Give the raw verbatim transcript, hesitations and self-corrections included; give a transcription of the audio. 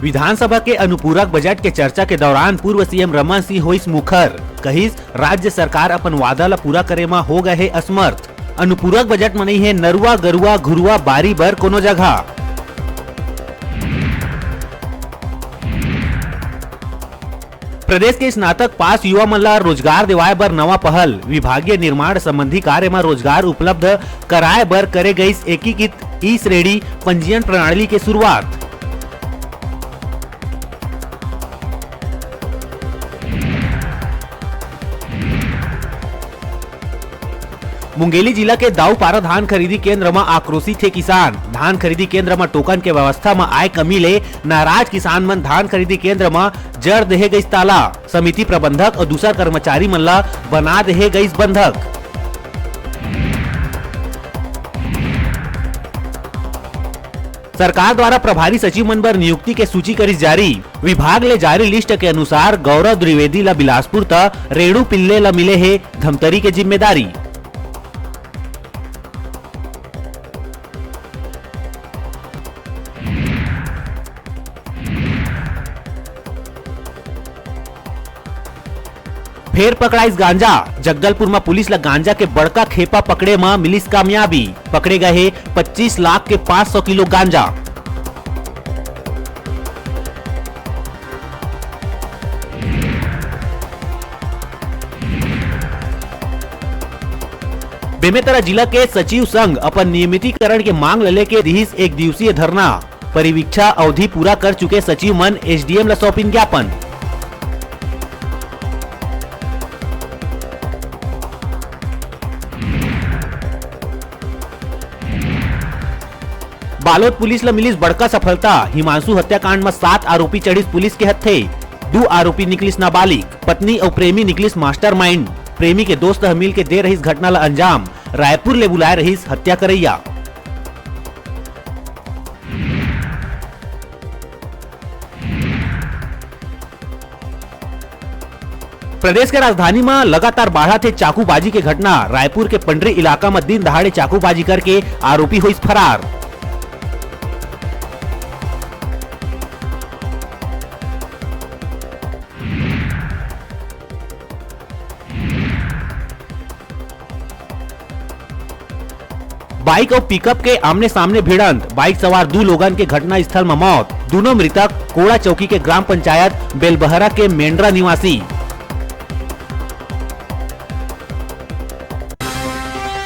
विधानसभा के अनुपूरक बजट के चर्चा के दौरान पूर्व सीएम रमन सिंह होइस मुखर, कहिस, राज्य सरकार अपन वादा ल पूरा करे म हो गए हे असमर्थ। अनुपूरक बजट म नइ हे नरुआ, गरुआ, घुरुआ, बारी बर कोनो जगह। प्रदेश के स्नातक पास युवा मन ला रोजगार देवाय बर नवा पहल, विभागीय निर्माण संबंधी कार्य म रोजगार उपलब्ध कराय बर करे गईस एकीकृत ई श्रेणी पंजीयन प्रणाली के शुरुआत। मुंगेली जिला के दाऊपारा धान खरीदी केंद्र म आक्रोशित हे किसान। धान खरीदी केंद्र म टोकन के व्यवस्था म आय कमी ले नाराज किसान मन धान खरीदी केंद्र म जड़ देहे गइस ताला। समिति प्रबंधक अउ दूसर कर्मचारी मन ल बना देहे गइस बंधक। सरकार द्वारा प्रभारी सचिव मन बर नियुक्ति के सूची करिस जारी। विभाग ले जारी लिस्ट के अनुसार गौरव द्विवेदी ल बिलासपुर त रेणु पिल्ले ल मिले हे धमतरी के जिम्मेदारी। फेर पकड़ाइस गांजा। जगदलपुर म पुलिस ल गांजा के बड़का खेपा पकड़े म मिलिस कामयाबी। पकड़े गए हे पच्चीस लाख के पाँच सौ किलो गांजा। बेमेतरा जिला के सचिव संघ अपन नियमितीकरण के मांग ल लेके दिहिस एक दिवसीय धरना। परिवीक्षा अवधि पूरा कर चुके सचिव मन एसडीएम ल सौंपिन ज्ञापन। बालोद पुलिस ल मिलिस बड़का सफलता, हिमांशु हत्याकांड म सात आरोपी चढ़िस पुलिस के हत्थे, दू आरोपी निकलिस नाबालिग, पत्नी अउ प्रेमी निकलिस मास्टरमाइंड। प्रेमी के दोस्त ह मिल के दे रहिस घटना ल अंजाम, रायपुर ले बुलाए रहिस हत्या करइया। प्रदेश के राजधानी म लगातार बाढ़त हे चाकूबाजी के घटना। रायपुर के पंडरी इलाका म दिन दहाड़े चाकूबाजी करके आरोपी होइस फरार। बाइक अउ पिकअप के आमने-सामने भिड़ंत, बाइक सवार दू लोगन के घटना स्थल म मौत। दूनों मृतक कोड़ा चौकी के ग्राम पंचायत बेलबहरा के मेंडरा निवासी।